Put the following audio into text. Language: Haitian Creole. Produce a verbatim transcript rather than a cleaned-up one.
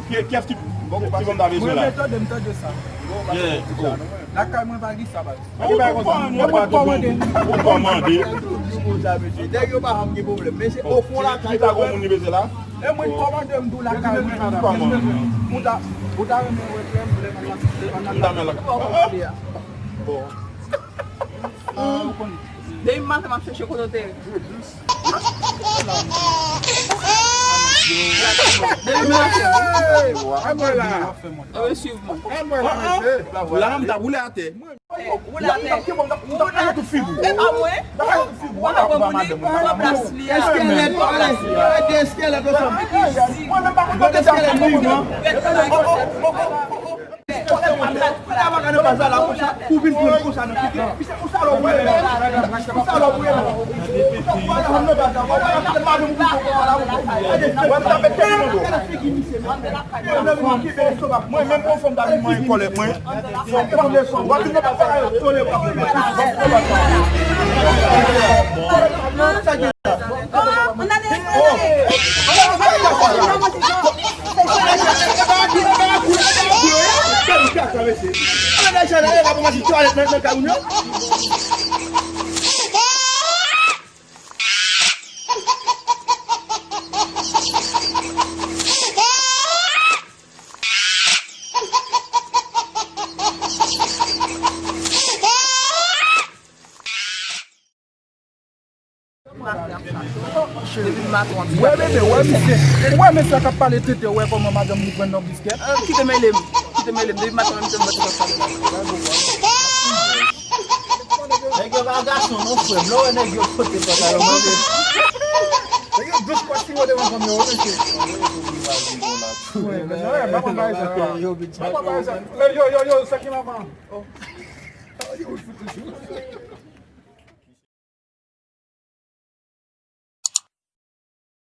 Kiyès ki, ki fanm ta bezwen la? Lakay mwen pa gen sa, baz. Ou konprann, ou konprann. Ou konprann. Nèg yo pa janm gen pwoblèm, men se o fon lakay yo. Ou ta gon moun li bezwen la? E mwen kòmande m di w lakay mwen. Ou ta, ou ta renmen wè frè m, lè m pase, an nan lakay. Bon. Depi maten m ap chèche kote w te ye. Depi maten. Ann mwen la. Yo, yo, swiv mwen. Ann mwen la, mesye. La, m t ap woule atè. Woule atè. Woule atè. E pa mwen. W ap pran moun li, w ap plas li a. Eskèlèt, eskèlèt, eskèlèt, eskèlèt. Ou vin pran konsa nan figi. Misye, ou salòp ou ye menm. Ou salòp ou ye menm. Ou pa nan baz la, ou pa nan baz la, ou pa nan baz la. Mwen menm, yon fanm ta vin mwen kòlèk mwen. W ap vin nan baz la, w ap tole, w ap tole. Depi maten w ap... Wè bebe, wè misye. Wè mesye k ap pale tete, wè kòman madanm li pran nan biskèt. Kite mele m. Kite mele m. Depi maten w ap pale. Nèg yo pa gason non, frè m. Lè w wè nèg yo pote pantalon manje. Nèg yo dous kwa si yo devan fanm yo, mesye. Wè, mesye, wè, pa konn bagay sa. Pa konn bagay sa. Yo, yo, yo, sa ki la man.